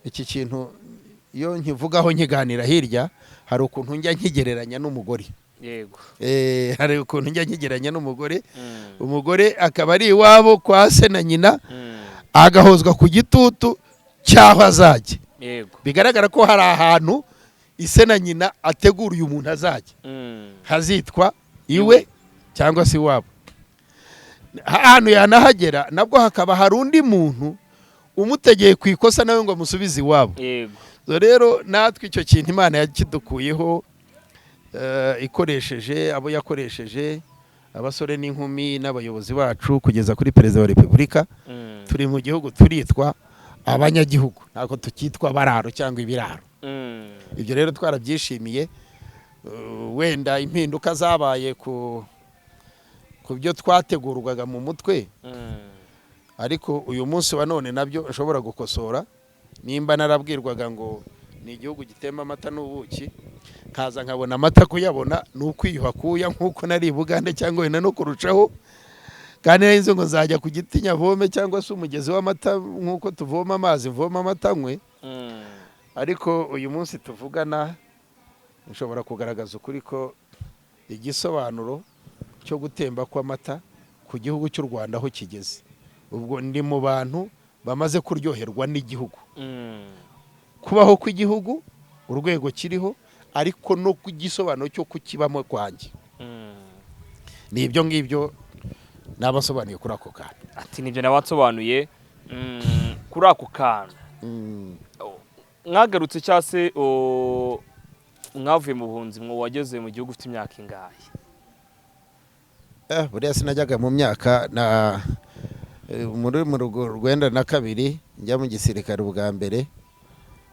Iki kintu iyo nkivugaho, nkiganira hirya, hari ukuntu njya nkigereranya n'umugore. Hari ukuntu njya nkigereranya n'umugore. Umugore akaba ari iwabo kwa se na nyina, agahozwa ku gitutu cy'aho azajya. Bigaragara ko hari ahantu ise na nyina ategura uyu muntu azajya, hazitwa iwe cyangwa se iwabo. Ahantu yanahagera nabwo hakaba hari undi muntu umutegeye ku ikosa nawe ngo amusubize iwabo. So rero natwe icyo kintu Imana yakidukuyeho, ikoresheje abo yakoresheje, abasore n'inkumi n'abayobozi bacu kugeza kuri Perezida wa Repubulika. Turi mu gihugu, turitwa abanyagihugu, ntabwo tukitwa abararo cyangwa ibiraro. Ibyo rero twarabyishimiye. Wenda impinduka zabaye ku byo twategurwaga mu mutwe, ariko uyu munsi wa none nabyo nshobora gukosora. Nimba narabwirwaga ngo ni igihugu gitemba amata n'ubuki, nkaza nkabona amata kuyabona ni ukwiyuha kuya nk'uko nari i Bugande cyangwa wenda no kurushaho, kandi nari nzi ngo nzajya ku giti nyavome cyangwa se umugezi w'amata nk'uko tuvoma amazi, mvoma amata nkwe. Ariko uyu munsi tuvugana nshobora kugaragaza ukuri ko igisobanuro cyo gutemba kw'amata ku gihugu cy'u Rwanda aho kigeze, ubwo ndi mu bantu bamaze kuryoherwa n'igihugu, kubaho kw'igihugu, urwego kiriho, ariko no ku gisobanuro cyo kukibamo kwanjye. Ni ibyo ngibyo nabasobanuye kuri ako kantu. Ati nibyo nabansobanuye kuri ako kantu. Mwagarutse cyangwa se mwavuye mu buhunzi, mwo wageze mu gihugu ufite imyaka ingahe? Buriya sinajyaga mu myaka na muri mu rugo 92 njya mu gisirikare ubwa mbere,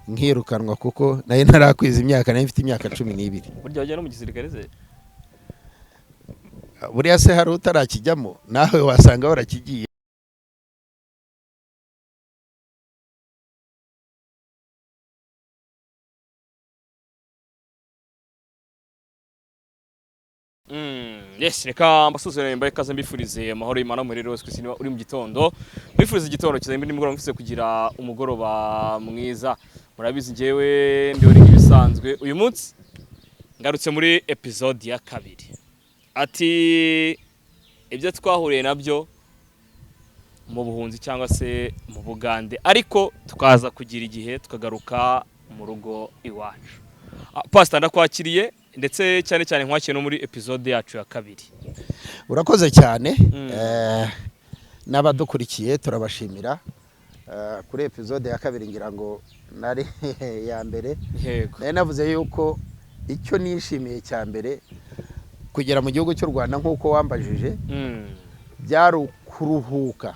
nkirukanwa kuko nari ntarakwiza imyaka, nari mfite imyaka 12. Burya wajya no mu gisirikare se? Buriya se hari utarakijyamo? Nawe wasanga warakigiye. Yes, reka mbasuhuze, mbahe ikaze, mbifurize amahoro y'Imana muri wese ku isi. Niba uri mu gitondo, mbifurize igitondo cyiza, nimugoroba, mbifurize kugira umugoroba mwiza. Murabizi, njyewe ndiwe nk'ibisanzwe. Uyu munsi ngarutse muri episode ya kabiri. Ati ibyo twahuriye nabyo mu buhunzi cyangwa se mu Bugande, ariko tukaza kugira igihe tukagaruka mu rugo iwacu. Pastor, ndakwakiriye, ndetse cyane cyane nkwakiriye no muri episode yacu ya kabiri. Urakoze cyane. N'abadukurikiye turabashimira. Kuri episode ya kabiri, ngira ngo nari ya mbere, nari navuze yuko icyo nishimiye cya mbere kugera mu gihugu cy'u Rwanda, nk'uko wambajije, byari ukuruhuka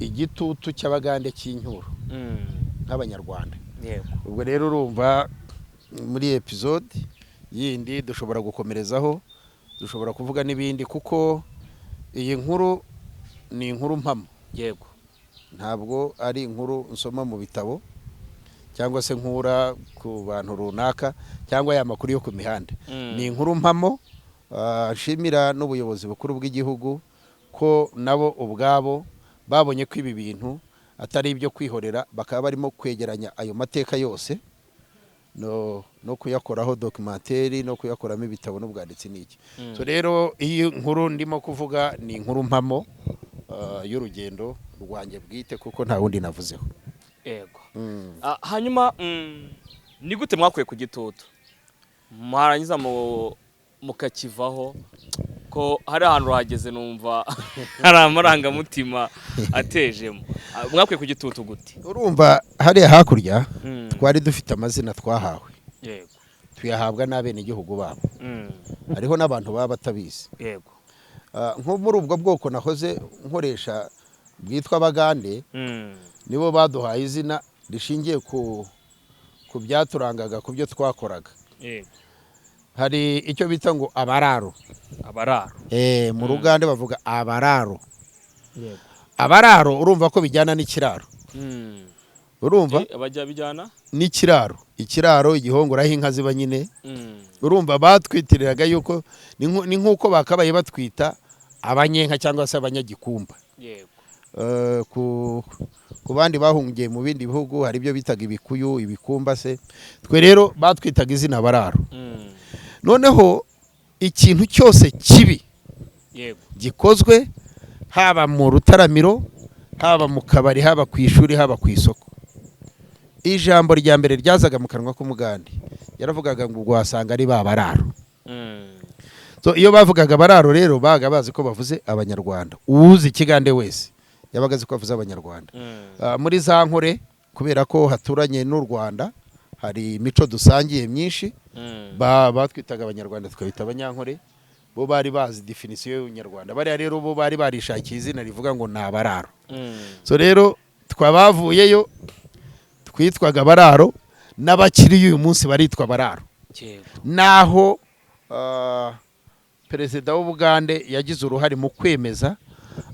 igitutu cy'Abagande cy'inyuro nk'Abanyarwanda. Ubwo rero urumva muri episode yindi dushobora gukomerezaho, dushobora kuvuga n'ibindi, kuko iyi nkuru ni inkuru mpamo. Ntabwo ari inkuru nsoma mu bitabo cyangwa se nkura ku bantu runaka cyangwa ya makuru yo ku mihanda. Ni inkuru mpamo. Nshimira n'ubuyobozi bukuru bw'igihugu ko nabo ubwabo babonye ko ibi bintu atari ibyo kwihorera, bakaba barimo kwegeranya ayo mateka yose no kuyakoraho documentaire no kuyakoramo ibitabo n'ubwanditsi n'iki. So rero iyi nkuru ndimo kuvuga ni inkuru mpamo y'urugendo rwanjye bwite, kuko nta wundi navuzeho. Hanyuma ni gute mwakuye ku gitutu mwarangiza mukakivaho? Ko hari ahantu hageze numva hari amarangamutima atejemo. Mwakuye ku gitutu gute? Urumva hariya hakurya twari dufite amazina twahawe, tuyahabwa n'abenegihugu babo. Hariho n'abantu baba batabizi. Nko muri ubwo bwoko nahoze nkoresha bwitwa Abagande, nibo baduhaye izina rishingiye ku byaturangaga, ku byo twakoraga. Hari icyo bita ngo abararo. Abararo. Mu Rugande bavuga abararo. Abararo, urumva ko bijyana n'ikiraro. Urumva? Abajya bijyana N'ikiraro, ikiraro, igihongore, aho inka ziba nyine. Urumva batwitiriraga yuko ni nk'uko bakabaye batwita abanyenka cyangwa se abanyagikumba. Ku bandi bahungiye mu bindi bihugu hari ibyo bitaga ibikuyu, ibikumba se. Twe rero batwitaga izina Abararo. Noneho ikintu cyose kibi gikozwe, haba mu rutaramiro, haba mu kabari, haba ku ishuri, haba ku isoko, ijambo rya mbere ryazaga mu kanwa k'umugande yaravugaga ngo ubwo wasanga ari ba bararo. So, iyo bavugaga abararo rero babaga bazi ko bavuze Abanyarwanda. Uwuzi ikigande wese yabaga azi ko bavuze Abanyarwanda. Muri za Nkore, kubera ko haturanye n'u Rwanda, hari imico dusangiye myinshi, batwitaga Abanyarwanda, tukabita Abanyankore. Bo bari bazi définition y'Ubunyarwanda. Bariya rero bo bari barishakiye izina rivuga ngo ni abararo. So rero twabavuyeyo twitwaga abararo, n'abakiriyo uyu munsi baritwa abararo. Naho perezida w'Ubugande yagize uruhare mu kwemeza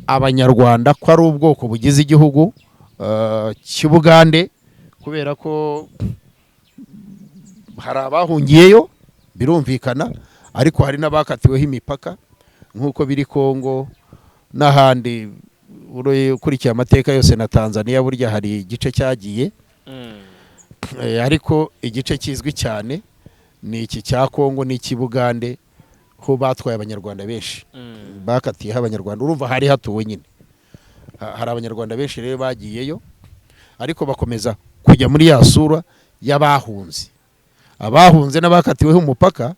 Abanyarwanda ko ari ubwoko bugize igihugu cy'Ubugande, kubera ko hari abahungiyeyo birumvikana, ariko hari n'abakatiweho imipaka nk'uko biri Kongo n'ahandi. Ukurikiye amateka yose na Tanzania, burya hari igice cyagiye. Ariko igice kizwi cyane ni iki cya Kongo n'icy'Ibugande, ho batwaye Abanyarwanda benshi. Bakatiyeho Abanyarwanda, urumva hari hatuwe nyine. Hari Abanyarwanda benshi rero bagiyeyo, ariko bakomeza kujya muri ya sura y'abahunze. Abahunze n'abakatiweho umupaka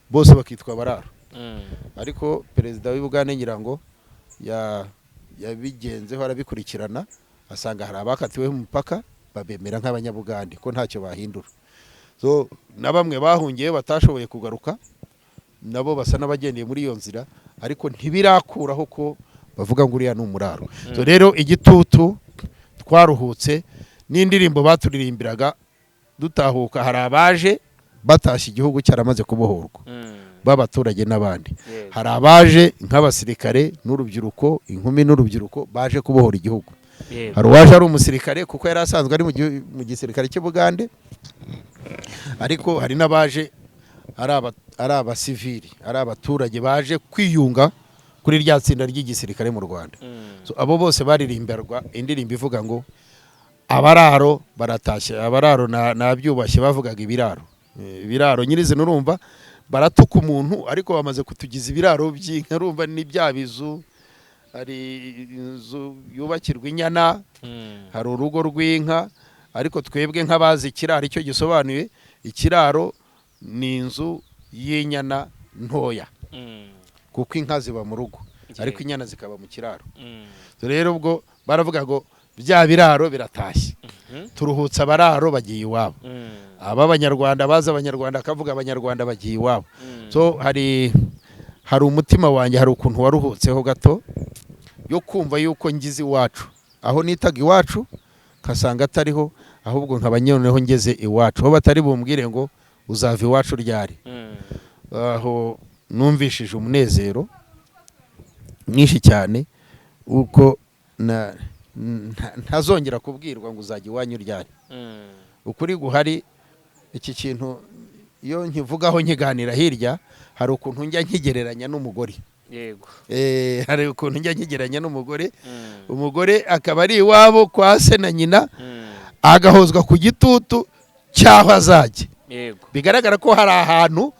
bose bakitwa abararo. Ariko perezida w'Ubugande ngira ngo yabigenzeho, arabikurikirana, asanga hari abakatiweho umupaka, babemera nk'Abanyabugande ko ntacyo bahindura. So na bamwe bahungiye batashoboye kugaruka nabo basa n'abagendeye muri iyo nzira, ariko ntibirakuraho ko bavuga ngo uriya ni umuraro. So rero igitutu twaruhutse n'indirimbo baturirimbiraga dutahuka. Hari abaje batashye igihugu cyaramaze kubohorwa, b'abaturage n'abandi. Hari abaje nk'abasirikare n'urubyiruko, inkumi n'urubyiruko baje kubohora igihugu. Hari uwaje ari umusirikare kuko yari asanzwe ari mu gisirikare cy'Ubugande, ariko hari n'abaje ari abasivili, ari abaturage baje kwiyunga kuri rya tsinda ry'igisirikare mu Rwanda. So, abo bose baririmbirwa indirimbo ivuga ngo abararo baratashye. Abararo nabyubashye, bavugaga ibiraro. Ibiraro nyirizina, urumva baratuka umuntu, ariko bamaze kutugiza ibiraro by'inka. Urumva ni bya bizu, hari inzu yubakirwa inyana, hari urugo rw'inka, ariko twebwe nk'abazi ikiraro icyo gisobanuye, ikiraro ni inzu y'inyana ntoya, kuko inka ziba mu rugo, ariko inyana zikaba mu kiraro. So rero ubwo baravuga ngo bya biraro biratashye, turuhutse abararo bagiye iwabo. Aba Abanyarwanda baza Abanyarwanda akavuga Abanyarwanda bagiye iwabo. So hari umutima wanjye, hari ukuntu waruhutseho gato yo kumva yuko ngize iwacu, aho nitaga iwacu nkasanga atariho, ahubwo nkaba noneho ngeze iwacu, aho batari bumbwire ngo uzava iwacu ryari. Aho numvishije umunezero mwinshi cyane uko ntazongera kubwirwa ngo uzajya iwanyu ryari. Ukuri guhari, iki kintu iyo nkivugaho nkiganira hirya, hari ukuntu njya nkigereranya n'umugore. Hari ukuntu njya nkigereranya n'umugore. Umugore akaba ari iwabo kwa se na nyina, agahozwa ku gitutu cy'aho azajya. Bigaragara ko hari ahantu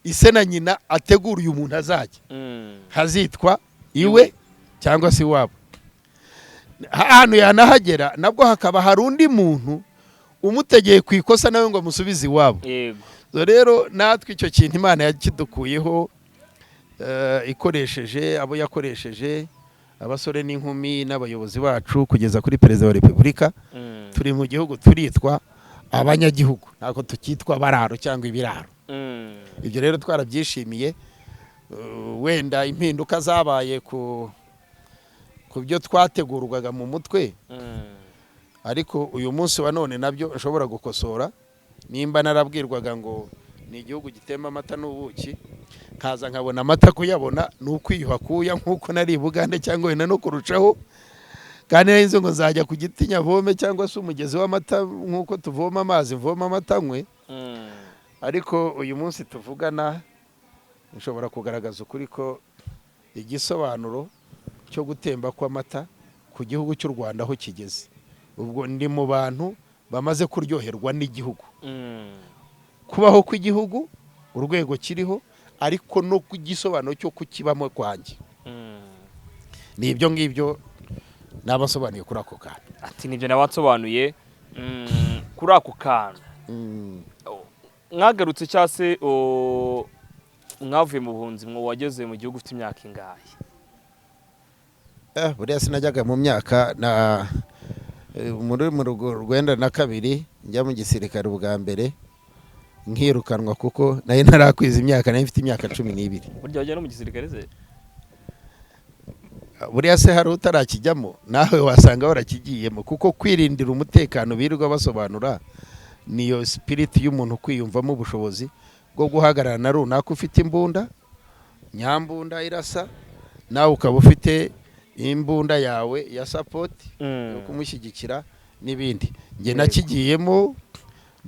ise na nyina ategura uyu muntu azajya, hazitwa iwe cyangwa se iwabo. Ahantu yanahagera nabwo hakaba hari undi muntu umutegeye ku ikosa nawe ngo amusubize iwabo. So rero natwe icyo kintu Imana yakidukuyeho, ikoresheje abo yakoresheje, abasore n'inkumi n'abayobozi bacu kugeza kuri perezida wa repubulika. Turi mu gihugu, turitwa abanyagihugu, ntabwo tukitwa abararo cyangwa ibiraro. Ibyo rero twarabyishimiye. Wenda impinduka zabaye ku byo twategurwaga mu mutwe, ariko uyu munsi wa none nabyo nshobora gukosora. Nimba narabwirwaga ngo ni igihugu gitemba amata n'ubuki, nkaza nkabona amata kuyabona ni ukwiyuha kuya nk'uko nari i Bugande cyangwa wenda no kurushaho, kandi nari nzi ngo nzajya ku giti nyavome cyangwa se umugezi w'amata nk'uko tuvoma amazi, mvoma amata nkwe. Ariko uyu munsi tuvugana nshobora kugaragaza ukuri ko igisobanuro cyo gutemba kw'amata ku gihugu cy'u Rwanda aho kigeze. Ubwo ndi mu bantu bamaze kuryoherwa n'igihugu, kubaho kw'igihugu, urwego kiriho, ariko no ku gisobanuro cyo kukibamo kwanjye. Ni ibyo ngibyo nabasobanuye kuri ako kantu. Ati nibyo nabansobanuye kuri ako kantu. Mwagarutse cyangwa se mwavuye mu buhunzi, mwo wageze mu gihugu ufite imyaka ingahe? Buriya sinajyaga mu myaka na muri mu rugo 92 njya mu gisirikare ubwa mbere, nkirukanwa kuko nari ntarakwiza imyaka, nari mfite imyaka 12. Burya wajya no mu gisirikare se? Buriya se hari utarakijyamo? Nawe wasanga warakigiyemo, kuko kwirindira umutekano birirwa basobanura niyo spirit y'umuntu kwiyumvamo ubushobozi bwo guhagarara na runaka ufite imbunda nyambunda irasa, nawe ukaba ufite imbunda yawe ya support yo kumushyigikira n'ibindi. Njye nakigiyemo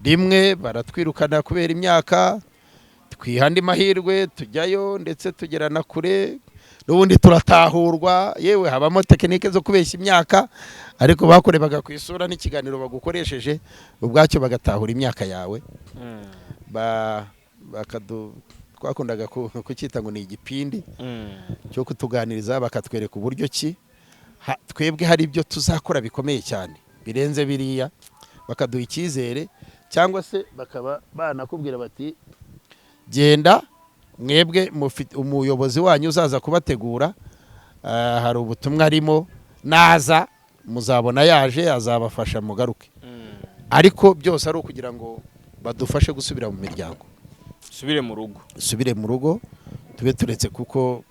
rimwe baratwirukana kubera imyaka, twiha andi mahirwe tujyayo, ndetse tugera na kure, n'ubundi turatahurwa. Yewe, habamo tekinike zo kubeshya imyaka, ariko bakorebaga ku isura n'ikiganiro bagukoresheje ubwacyo bagatahura imyaka yawe. Bakadu twakundaga kucyita ngo ni igipindi cyo kutuganiriza, bakatwereka uburyo ki twebwe hari ibyo tuzakora bikomeye cyane birenze biriya, bakaduha icyizere, cyangwa se bakaba banakubwira bati genda mwebwe mufite umuyobozi wanyu uzaza kubategura, hari ubutumwa arimo, naza muzabona yaje azabafasha mugaruke. Ariko byose ari ukugira ngo badufashe gusubira mu miryango, Subire mu rugo. Dusubire mu rugo tube turetse, kuko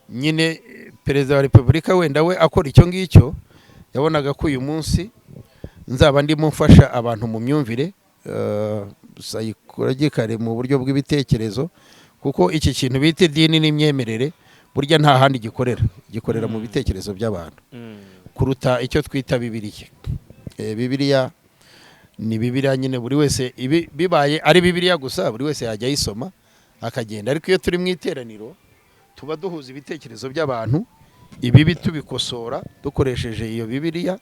nyine perezida wa repubulika wenda we akora icyo ngicyo, yabonaga ko uyu munsi nzaba ndimo mfasha abantu mu myumvire psychologically, mu buryo bw'ibitekerezo, kuko iki kintu bita idini n'imyemerere burya nta handi gikorera, gikorera mu bitekerezo by'abantu kuruta icyo twita Bibiliya. Bibiliya ni Bibiliya nyine, buri wese bibaye ari Bibiliya gusa buri wese yajya ayisoma akagenda, ariko iyo turi mu iteraniro tuba duhuza ibitekerezo by'abantu, ibibi tubikosora dukoresheje iyo Bibiliya,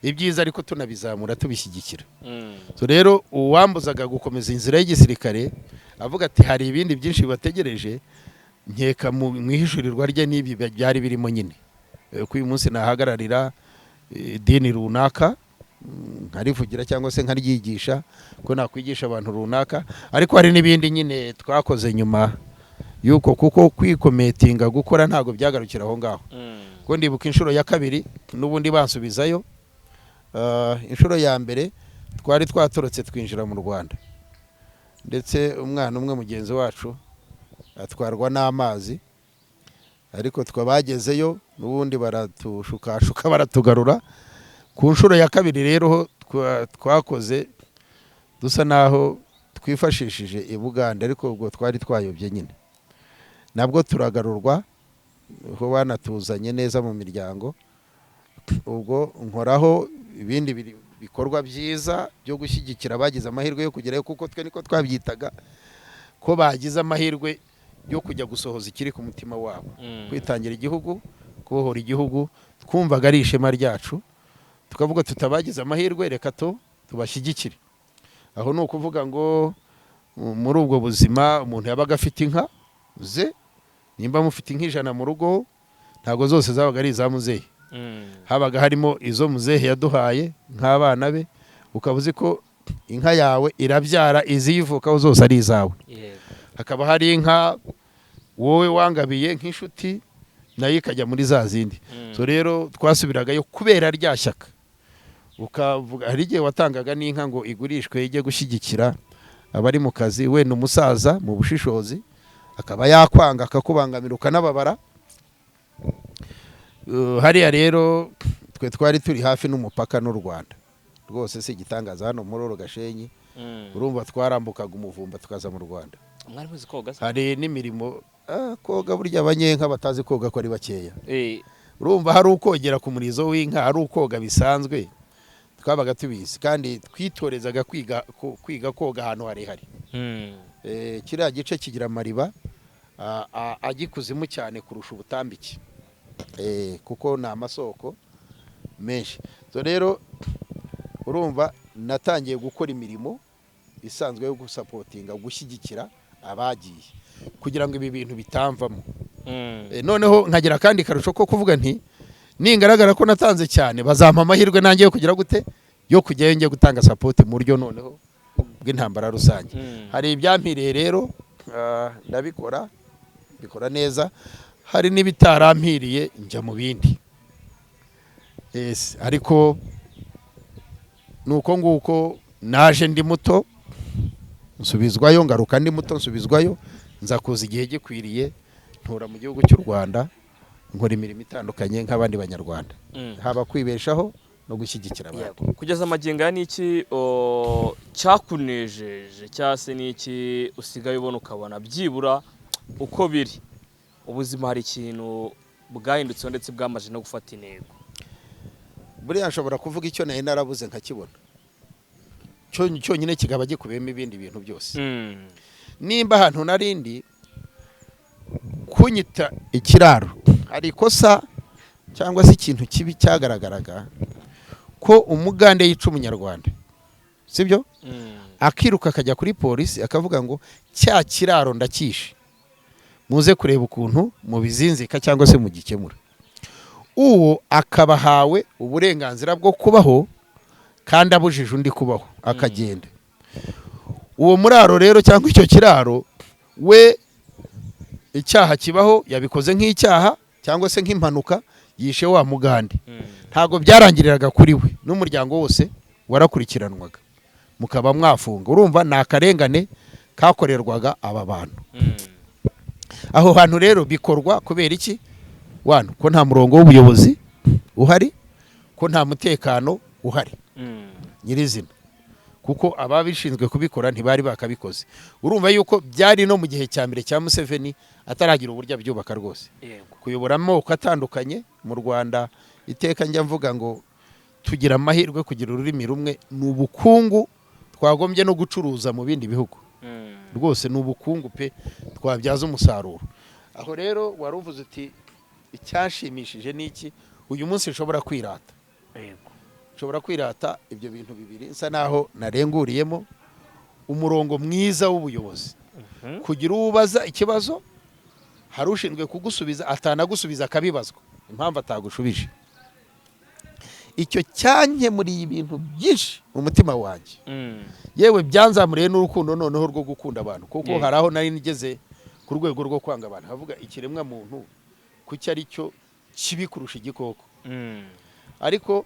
ibyiza ariko tunabizamura tubishyigikira. So rero uwambuzaga gukomeza inzira y'igisirikare avuga ati hari ibindi byinshi bibategereje, nkeka mu ihishurirwa rye n'ibi byari birimo nyine. Ko uyu munsi nahagararira idini runaka, nkarivugira cyangwa se nkaryigisha, ko nakwigisha abantu runaka, ariko hari n'ibindi nyine twakoze nyuma y'uko, kuko kwicommittinga gukora ntabwo byagarukira aho ngaho. Kuko ndibuka inshuro ya kabiri n'ubundi bansubizayo, inshuro ya mbere twari twatorotse twinjira mu Rwanda, ndetse umwana umwe mugenzi wacu atwarwa n'amazi, ariko twabagezeyo n'ubundi baratushukashuka baratugarura. Ku nshuro ya kabiri rero ho twakoze dusa naho twifashishije i Buganda, ariko ubwo twari twayobye nyine, nabwo turagarurwa, ho banatuzanye neza mu miryango. Ubwo nkoraho ibindi bikorwa byiza byo gushyigikira abagize amahirwe yo kugerayo, kuko twe niko twabyitaga, ko bagize amahirwe yo kujya gusohoza ikiri ku mutima wabo, kwitangira igihugu, kubohora igihugu. Twumvaga ari ishema ryacu, tukavuga tutabagize amahirwe reka tubashyigikire. Aho ni ukuvuga ngo muri ubwo buzima umuntu yabaga afite inka ze, nimba mufite inka 100 mu rugo, ntabwo zose zabaga ari iza muzehe, habaga harimo izo muzehe yaduhaye nk'abana be, ukaba uzi ko inka yawe irabyara iziyivukaho zose ari izawe. Hakaba hari inka wowe wangabiye nk'inshuti, nayo ikajya muri za zindi. So rero twasubiragayo kubera rya shyaka, ukavuga hari igihe watangaga n'inka ngo igurishwe ijye gushyigikira abari mu kazi, wenda umusaza mu bushishozi akaba yakwanga akakubangamira ukanababara. Hariya rero twe twari turi hafi n'umupaka n'u Rwanda rwose, si igitangaza hano muri uru Gashenyi. Urumva twarambukaga umuvumba tukaza mu Rwanda. Mwari muzi koga se? Hari n'imirimo, koga burya abanyenka batazi koga ko ari bakeya. Urumva hari ukogera ku murizo w'inka, hari ukoga bisanzwe, twabaga tubizi kandi twitorezaga kwiga koga ahantu harehare. Kiriya gice kigira amariba ajya ikuzimu cyane kurusha ubutambike, kuko ni amasoko. Menshi. So rero urumva natangiye gukora imirimo isanzwe yo gusupportinga, gushyigikira abagiye, kugira ngo ibi bintu bitamvamo. Noneho nkagira akandi karusho ko kuvuga nti ningaragara ko natanze cyane, bazampa amahirwe nanjye yo kugira gute, yo kujyayo njye gutanga support mu buryo noneho bw'intambara rusange. Hari ibyampiriye rero, ndabikora, bikora neza. Hari n'ibitarampiriye, njya mu bindi. Yes, ariko nuko nguko naje ndi muto, nsubizwayo, ngaruka ndi muto, nsubizwayo, nza kuza igihe gikwiriye, ntura mu gihugu cy'u Rwanda, nkora imirimo itandukanye nk'abandi Banyarwanda, haba kwibeshaho no gushyigikira abandi. Yego. Kugeza amagingo aya, ni iki cyakunejeje, cyangwa se ni iki usigaye ubona ukabona byibura uko biri ubuzima hari ikintu bwahindutseho ndetse bwamaze no gufata intego? Buriya nshobora kuvuga icyo nari narabuze nkakibona, cyonyine kikaba gikubiyemo ibindi bintu byose. Nimba ahantu narindi kunyita ikiraro, hari ikosa cyangwa se ikintu kibi cyagaragaraga ko Umugande yica Umunyarwanda, sibyo? Akiruka akajya kuri polisi akavuga ngo cya kiraro ndakishe, muze kureba ukuntu mubizinzika cyangwa se mugikemura. Uwo akaba ahawe uburenganzira bwo kubaho kandi abujije undi kubaho, akagenda. Uwo muraro rero cyangwa icyo kiraro, we icyaha kibaho, yabikoze nk'icyaha cyangwa se nk'impanuka, yishe wa Mugande. Ntabwo byarangiriraga kuri we, n'umuryango wose warakurikiranwaga, mukaba mwafunga. Urumva ni akarengane kakorerwaga aba bantu. Aho hantu rero bikorwa kubera iki? Wano ko nta murongo w'ubuyobozi uhari, ko nta mutekano uhari nyirizina, kuko ababishinzwe kubikora ntibari bakabikoze. Urumva yuko byari no mu gihe cya mbere cya Museveni ataragira uburyo abyubaka rwose, kuyobora amoko atandukanye mu Rwanda. Iteka njya mvuga ngo tugira amahirwe kugira ururimi rumwe, ni ubukungu twagombye no gucuruza mu bindi bihugu. Rwose ni ubukungu pe twabyaza umusaruro. Aho rero wari uvuze uti icyashimishije ni iki uyu munsi nshobora kwirata? Nshobora kwirata ibyo bintu bibiri nsa naho narenguriyemo: umurongo mwiza w'ubuyobozi, kugira uwo ubaza ikibazo, hari ushinzwe kugusubiza, atanagusubiza akabibazwa impamvu atagushubije. Icyo cyankemuriye ibintu byinshi mu mutima wanjye. Yewe, byanzamuriye n'urukundo noneho rwo gukunda abantu, kuko hari aho nari nigeze ku rwego rwo kwanga abantu, havuga ikiremwa muntu kuki ari cyo kibi kurusha igikoko. Ariko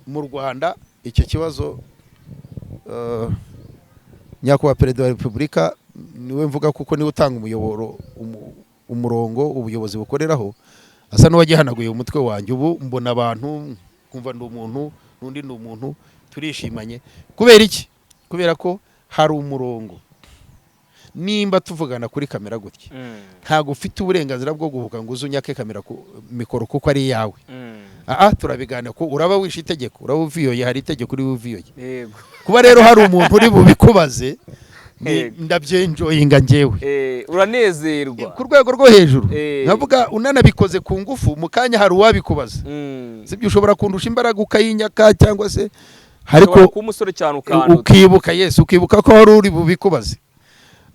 mu Rwanda icyo kibazo, Nyakubahwa Perezida wa Repubulika, niwe mvuga kuko niwe utanga umuyoboro, umurongo ubuyobozi bukoreraho, asa n'uwagihanaguye umutwe wanjye. Ubu mbona abantu nkumva ndi umuntu n'undi ni umuntu, turishimanye. Kubera iki? Kubera ko hari umurongo. Nimba tuvugana kuri kamera gutya, ntabwo ufite uburenganzira bwo guhuka ngo uze unyake kamera ku mikoro kuko ari iyawe. Aha turabiganira ko uraba wishe itegeko, uraba uviyoye, hari itegeko uri buviyoye. Kuba rero hari umuntu uri bubikubaze, ndabyenjoyinga njyewe. Uranezerwa. Ku rwego rwo hejuru. Nkavuga unanabikoze ku ngufu, mu kanya hari uwabikubaza. Sibyo? Ushobora kundusha imbaraga ukayinyaka cyangwa se ariko ariko kuba umusore cyane ukanduta. Ukibuka, yes, ukibuka ko hari uri bubikubaze.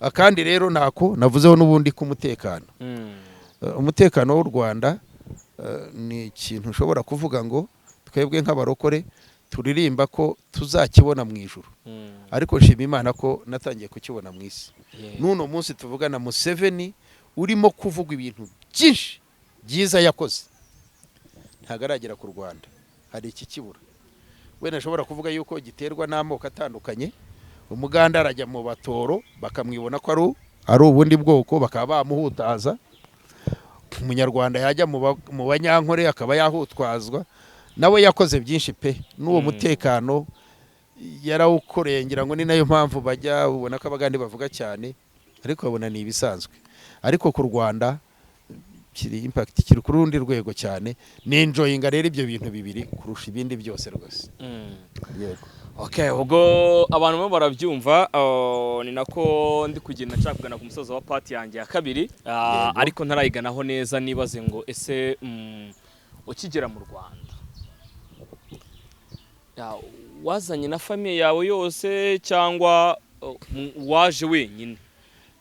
Akandi rero ntako navuzeho n'ubundi k'umutekano. Umutekano w'u Rwanda, ni ikintu ushobora kuvuga ngo twebwe nk'abarokore turirimba ko tuzakibona mu ijuru, ariko nshima Imana ko natangiye kukibona mu isi. N'uno munsi tuvugana, Museveni urimo kuvuga ibintu byinshi byiza yakoze, ntabwo aragera ku Rwanda. Hari ikikibura wenda ashobora kuvuga yuko giterwa n'amoko atandukanye. Umuganda arajya mu Batoro bakamwibona ko ari ubundi bwoko, bakaba bamuhutaza. Umunyarwanda yajya mu Banyankore akaba yahutwazwa. Nawe yakoze byinshi pe, n'uwo mutekano yarawukoreye. Ngira ngo ni nayo mpamvu bajya ubona ko Abagande bavuga cyane, ariko babona ni ibisanzwe. Ariko ku Rwanda kiri impact, kiri ku rundi rwego cyane. Ni enjoyinga rero ibyo bintu bibiri kurusha ibindi byose rwose. Yego. Okay, ubwo abantu bo barabyumva, ni nako ndi kugenda nshaka kugana ku musozo wa part yanjye ya kabiri, ariko ntarayiganaho neza, nibaze ngo ese ukigera mu Rwanda Ya, wazanye na famille yawe yose cyangwa waje wenyine?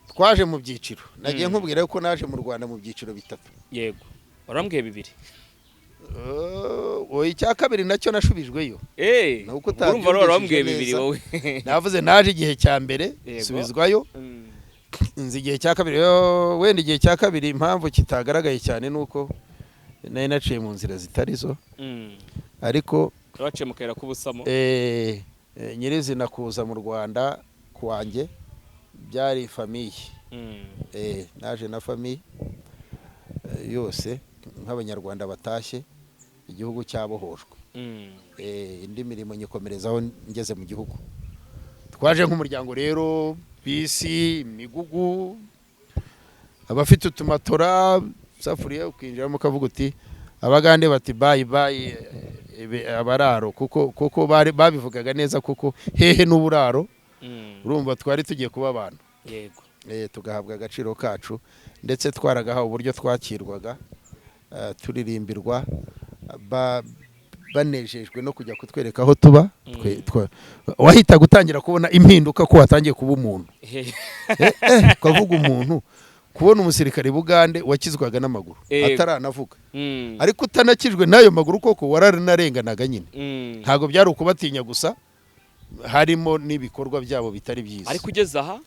Twaje mu byiciro. Nagiye nkubwira ko naje mu Rwanda mu byiciro bitatu. Yego, warambwiye bibiri. Oya, icya kabiri nacyo nashubijweyo. Ni uko Urumva rero warambwiye utabyumvishije bibiri neza. wowe. Navuze naje igihe cya mbere, nsubizwayo, nzi igihe cya kabiri. Yo, wenda igihe cya kabiri impamvu kitagaragaye cyane ni uko nari naciye mu nzira zitari zo, ariko Waciye mu kayira k'ubusamo. Nyirizina kuza mu Rwanda kwanjye byari famille. Naje na famille yose nk'Abanyarwanda batashye igihugu cyabohojwe. Indi mirimo nyikomerezaho ngeze mu gihugu. Twaje nk'umuryango rero, bisi, imigugu, abafite utumatora, safuriya, ukinjiramo ukavuga uti, Abagande bati "Bye bye abararo", kuko bari babivugaga neza, kuko hehe n'uburaro. Urumva twari tugiye kuba abantu, tugahabwa agaciro kacu, ndetse twaragahawe uburyo twakirwaga, turirimbirwa, banejejwe no kujya kutwereka aho tuba. Wahitaga utangira kubona impinduka ko watangiye kuba umuntu. Ukavuga umuntu kubona umusirikare Bugande wakizwaga n'amaguru ataranavuga, ariko utanakijwe n'ayo maguru koko wararanarenganaga nyine. Ntabwo byari ukubatinya gusa, harimo n'ibikorwa byabo bitari byiza. Ariko ugeze aha?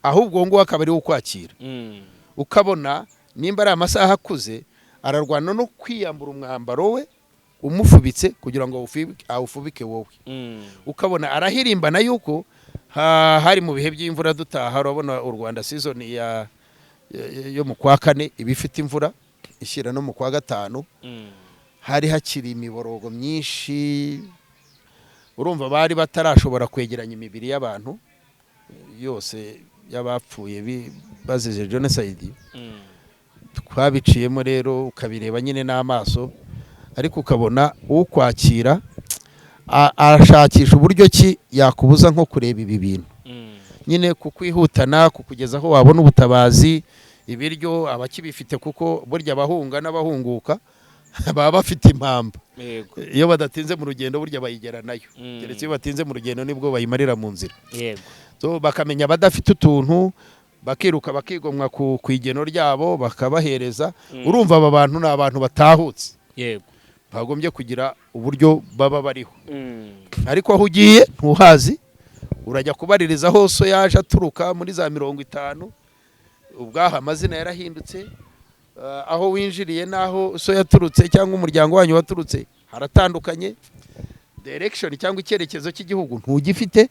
Ahubwo uwo nguwo akaba ari we ukwakira, ukabona nimba ari amasaha akuze ararwana no kwiyambura umwambaro we umufubitse kugira ngo awufubike wowe. Ukabona arahirimbana yuko hari mu bihe by'imvura dutaha. Urabona u Rwanda season yo mu kwa kane iba ifite imvura, ishyira no mu kwa gatanu. Hari hakiri imiborogo myinshi. Urumva bari batarashobora kwegeranya imibiri y'abantu yose y'abapfuye bazize jenoside. Twabiciyemo rero, ukabireba nyine n'amaso, ariko ukabona ukwakira arashakisha uburyo ki yakubuza nko kureba ibi bintu nyine, kukwihutana kukugeza aho wabona ubutabazi, ibiryo, abakibifite, kuko burya abahunga n'abahunguka baba bafite impamba. Iyo badatinze mu rugendo burya bayigera nayo, keretse iyo batinze mu rugendo nibwo bayimarira mu nzira. So, bakamenya abadafite utuntu, bakiruka bakigomwa ku igeno ryabo bakabahereza. Urumva aba bantu ni abantu batahutse, bagombye kugira uburyo baba bariho. Ariko aho ugiye ntuhazi, urajya kubaririza hose yaje aturuka muri za 50, ubwaho amazina yarahindutse. Aho winjiriye n'aho so yaturutse cyangwa umuryango wanyu waturutse haratandukanye, direction cyangwa icyerekezo cy'igihugu ntugifite.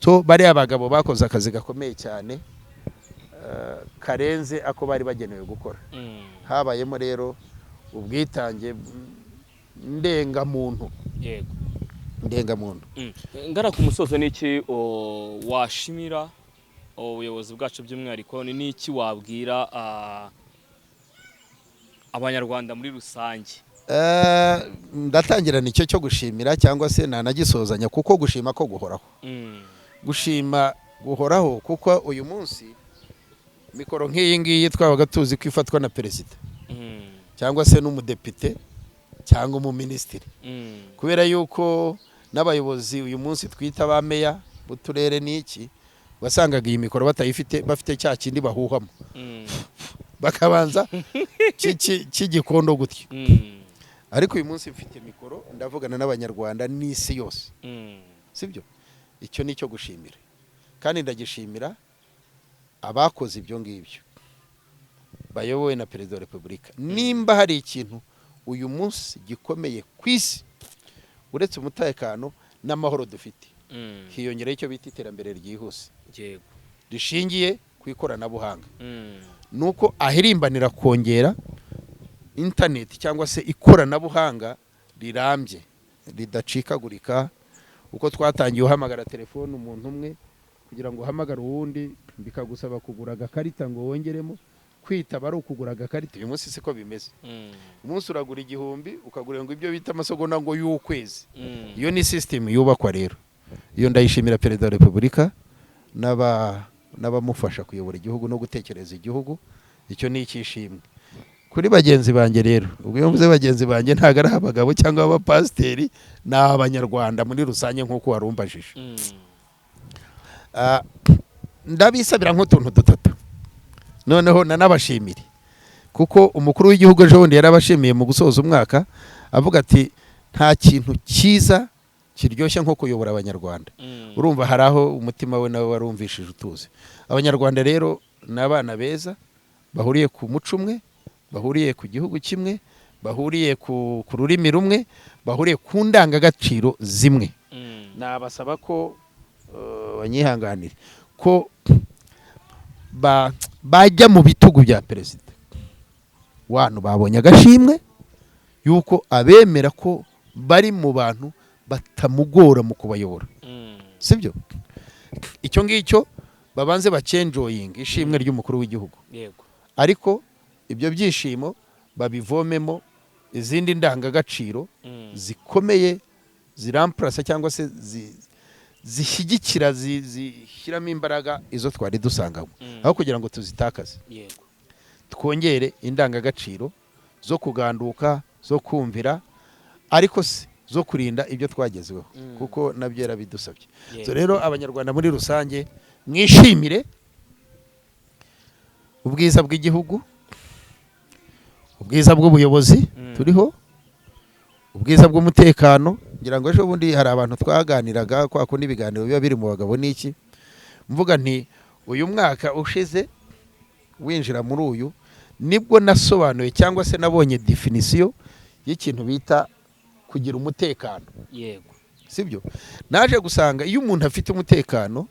So bariya bagabo bakoze akazi gakomeye cyane, karenze ako bari bagenewe gukora. Habayemo rero ubwitange ndengamuntu. Ndengamuntu. Ngana ku musozo, n'iki washimira ubuyobozi bwacu by'umwihariko, ni n'iki wabwira Abanyarwanda muri rusange? Ndatangira nicyo cyo gushimira, cyangwa se nanagisozanya, kuko gushima ko guhoraho. Gushima guhoraho, kuko uyu munsi mikoro nk'iyi ngiyi twabaga tuzi ko ifatwa na perezida cyangwa se n'umudepite cyangwa umuminisitiri, kubera yuko n'abayobozi uyu munsi twita ba meya b'uturere n'iki, wasangaga iyi mikoro batayifite, bafite cya kindi bahuhamo, bakabanza cy'igikondo gutyo. Ariko uyu munsi mfite mikoro, ndavugana n'Abanyarwanda n'isi yose. Sibyo? Icyo ni icyo gushimira, kandi ndagishimira abakoze ibyo ngibyo bayobowe na Perezida wa Repubulika. Nimba hari ikintu uyu munsi gikomeye ku isi uretse umutekano n'amahoro dufite, hiyongeraho icyo bita iterambere ryihuse rishingiye ku ikoranabuhanga, nuko ahirimbanira kongera interineti cyangwa se ikoranabuhanga rirambye ridacikagurika. Uko twatangiye uhamagara telefone umuntu umwe, kugira ngo uhamagare uwundi bikagusaba kugura agakarita ngo wongeremo kwitaba, ari ukugura agakarita, uyu munsi siko bimeze. Umunsi uragura 1000, ukagura ngo ibyo bita amasegonda ngo y'ukwezi. Iyo ni sisitemu yubakwa rero, iyo ndayishimira Perezida wa Repubulika n'abamufasha kuyobora igihugu no gutekereza igihugu. Icyo ni icyishimwe. Kuri bagenzi banjye rero, ubwo iyo mvuze bagenzi banjye ntabwo ari abagabo cyangwa abapasiteri, ni Abanyarwanda muri rusange nk'uko warumbajije. Ndabisabira nk'utuntu dutatu, noneho nanabashimire, kuko umukuru w'igihugu ejo bundi yarabashimiye mu gusoza umwaka, avuga ati: "Nta kintu cyiza kiryoshye nko kuyobora Abanyarwanda." Urumva hari aho umutima we nawe warumvishije utuze. Abanyarwanda rero ni abana beza bahuriye ku muco umwe, bahuriye ku gihugu kimwe, bahuriye ku rurimi rumwe, bahuriye ku ndangagaciro zimwe. Nabasaba ko banyihanganire, ko bajya mu bitugu bya perezida wano. Babonye agashimwe yuko abemera ko bari mu bantu batamugora mu kubayobora. Sibyo? Icyo ngicyo babanze bakenjoyinga ishimwe ry'umukuru w'igihugu. Ariko ibyo byishimo babivomemo izindi ndangagaciro zikomeye zirampurasa cyangwa se zishyigikira, zishyiramo imbaraga izo twari dusanganywe, aho kugira ngo tuzitakaze. Twongere indangagaciro zo kuganduka, zo kumvira, ariko se zo kurinda ibyo twagezeho, kuko nabyo yarabidusabye. So rero, Abanyarwanda muri rusange, mwishimire ubwiza bw'igihugu, ubwiza bw'ubuyobozi turiho, ubwiza bw'umutekano. Ngira ngo ejo bundi hari abantu twaganiraga, kwa kundi ibiganiro biba biri mu bagabo n'iki, mvuga nti uyu mwaka ushize winjira muri uyu nibwo nasobanuye cyangwa se nabonye définition y'ikintu bita kugira umutekano. Sibyo? Naje gusanga iyo umuntu afite umutekano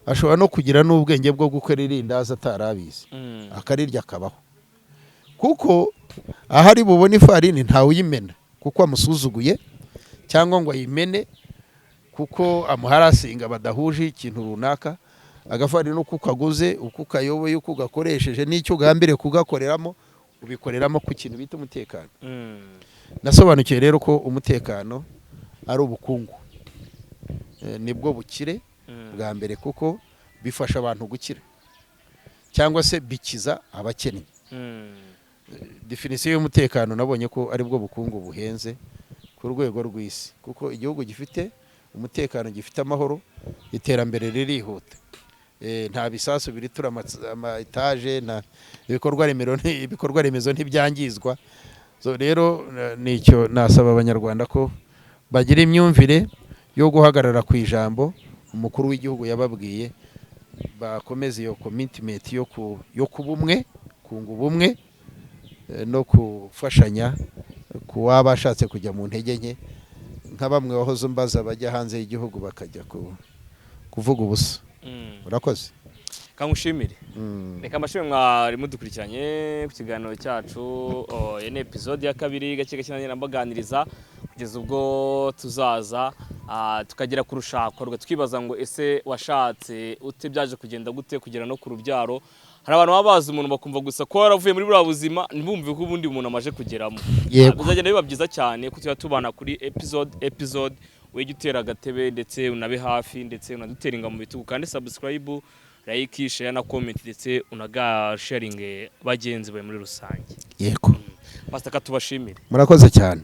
ashobora no kugira n'ubwenge bwo gukora irindazi atarabizi, akarirya akabaho, kuko ahari bubone ifarini ntawe uyimena kuko amusuzuguye, cyangwa ngo ayimene kuko amuharasinga badahuje ikintu runaka. Agafarini uko ukaguze, uko ukayoboye, uko ugakoresheje n'icyo ugambiriye kugakoreramo, ubikoreramo ku kintu bita umutekano. Nasobanukiwe rero ko umutekano ari ubukungu. Nibwo bukire bwa mbere, kuko bifasha abantu gukira cyangwa se bikiza abakennye. Définition y'umutekano nabonye ko aribwo bukungu buhenze ku rwego rw'isi, kuko igihugu gifite umutekano, gifite amahoro, iterambere ririhuta. Nta bisasu biritura ama etaje, nta ibikorwa remezo ntibyangizwa. So rero nicyo nasaba Abanyarwanda, ko bagira imyumvire yo guhagarara ku ijambo umukuru w'igihugu yababwiye, bakomeza iyo commitment yo kuba umwe, kunga ubumwe, no gufashanya ku waba ashatse kujya mu ntege nke, nka bamwe wahoze umbaza bajya hanze y'igihugu bakajya kuvuga ubusa. Urakoze. Kangushimire. Reka mbashimire mwari mudukurikiranye ku kiganiro cyacu. Iyi ni episode ya kabiri, gake gake nanjye mbaganiriza kugeza ubwo tuzaza tukagera ku rushako, twibaza ngo ese washatse ute, byaje kugenda gute kugera no ku rubyaro. Hari abantu baba bazi umuntu bakumva gusa ko waravuye muri buriya buzima, ntibumve ko ubundi umuntu amaje kugeramo. Bizagenda biba byiza cyane ko tujya tubana kuri episode, wejya utera agatebe ndetse unabe hafi, ndetse unadutera inga mu bitugu, kandi subscribe, like, share na comment, ndetse unagasharinge bagenzi bawe muri rusange. Pastor, katubashimire. Murakoze cyane.